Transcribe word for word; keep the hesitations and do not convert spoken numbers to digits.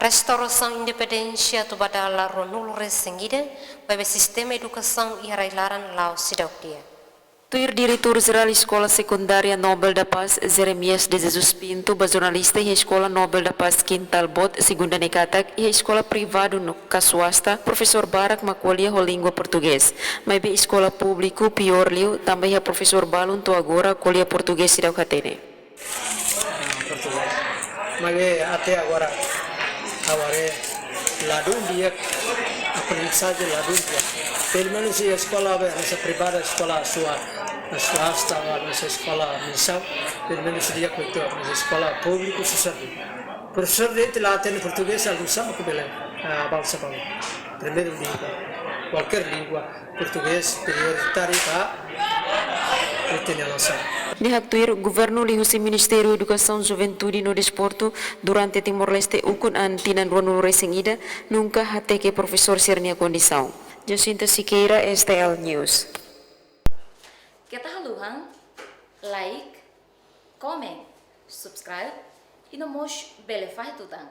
Restaurasaun independénsia atu ba dala ruanulu-resin-ida, maibé sistema edukasaun iha rai-laran la'o seidauk di'ak. Tuir Diretór Jerál Eskola Sekundária Nobel da Paz, Jeremias de Jesus Pinto, ba jornalista iha Eskola Nobel da Paz Quintal Bot, segunda ne'e katak, iha eskola privadu no ka suasta, profesór barak mak ko'alia ho língua portugés. Maibé eskola públiku piór liu, tanba iha profesór balun to'o agora ko'alia portugés seidauk hatene. Portugés. Maibé até agora, agora ladún di'ak, aprendizajen ladún di'ak. Pelumenus iha eskola, be, hanesan privadu, eskola sua, suasta, hanesan eskola misaun, pelumenus di'ak hotu, hanesan eskola públiku susar. Profesór de'it la hatene portugés, almosa mak bele, ah, avansa ba primeiru língua, kualkér língua, portugés prioritáriu ba ita-nia nasaun. Nia haktuir, governu liuhusi Ministériu Edukasaun, Juventude no Desportu durante Timor-Leste ukun an tinan ruanulu-resin-ida nunka hateke profesór sira-nia kondisaun. Jacinta Siqueira, S T L News. Keta haluha like, comment, subscribe, i no mós bele fahe tutan.